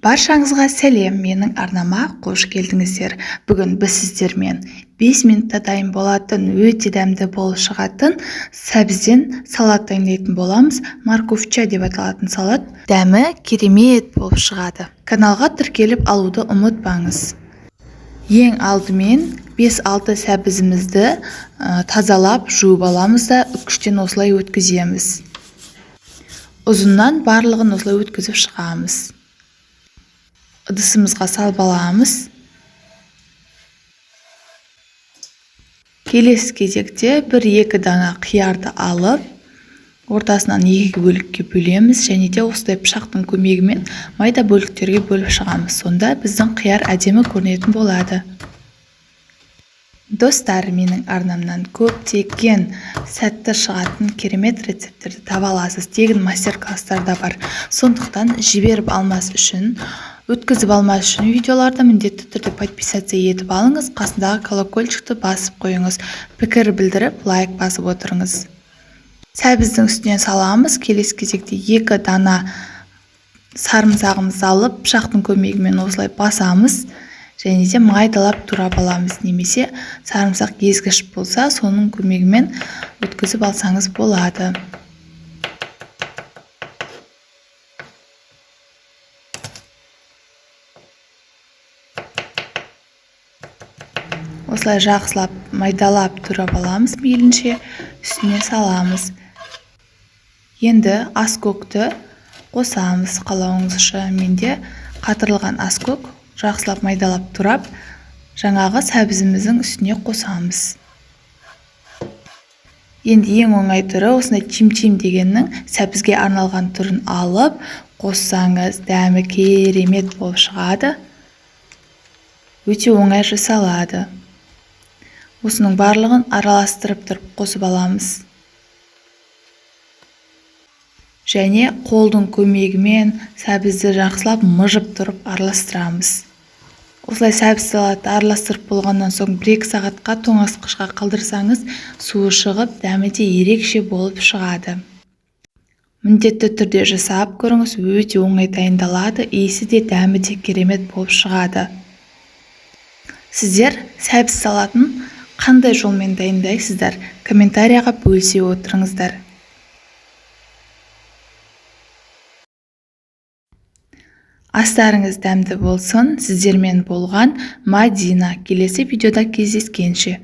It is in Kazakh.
Баршаңызға сәлем, менің арнама қош келдіңіздер. Бүгін біз сіздермен 5 минутта дайын болатын, өте дәмді болып шығатын сәбізден салат дайындайтын боламыз. Морковча деп аталатын салат дәмі керемет болып шығады. Каналға тіркеліп алуды ұмытпаңыз. Ең алдымен 5-6 сәбізімізді тазалап жуып аламыз да үкіштен осылай өткіземіз. Ұзыннан барлығын осылай өткізіп шығамыз. Ыдысымызға салып аламыз. Келесі кезекте 1-2 дана қиярды алып, ортасынан екі бөлікке бөлеміз және де осылай пышақтың көмегімен майда бөліктерге бөліп шығамыз. Сонда біздің қияр әдемі көрінетін болады. Достар, менің арнамнан көптеген сәтті шығатын керемет рецепттерді таба аласыз. Тегін мастер-класстар да бар. Сондықтан жіберіп алмас үшін, өткізіп алмас үшін видеоларды міндетті түрде подписаться етіп алыңыз, қасындағы колокольчикті басып қойыңыз, пікір білдіріп, лайк басып отырыңыз. Сәбіздің үстінен саламыз. Келесі кезекте 2 дана сарымсағымызды алып, пышақтың көмегімен осылай басамыз және де майдалап турап аламыз, немесе сарымсақ езгіш болса, соның көмегімен өткізіп алсаңыз болады. Осылай жақсылап майдалап турап аламыз, мейлінше үстіне саламыз. Енді аскөкті қосамыз қалауыңызша. Менде қатырылған аскөк, жақсылап майдалап турап, жаңағы сәбізіміздің үстіне қосамыз. Енді ең оңай түрі осындай чим-чим дегеннің сәбізге арналған түрін алып қоссаңыз, дәмі керемет болып шығады. Өте оңай жасалады. Осының барлығын араластырып тұрып қосып аламыз. Және қолдың көмегімен сәбізді жақсылап мыжып тұрып араластырамыз. Осылай сәбіз салатты араластырып болғаннан соң 1-2 сағатқа тоңазытқышқа қалдырсаңыз, суы шығып, дәмі де ерекше болып шығады. Міндетті түрде жасап көріңіз, өте оңай дайындалады, иісі де дәмі де керемет болып шығады. Сіздер сәбіз салатын қандай жолмен дайындайсыздар? Комментарияға бөлісе отырыңыздар. Астарыңыз дәмді болсын. Сіздермен болған Мадина. Келесі видеода кездескенше.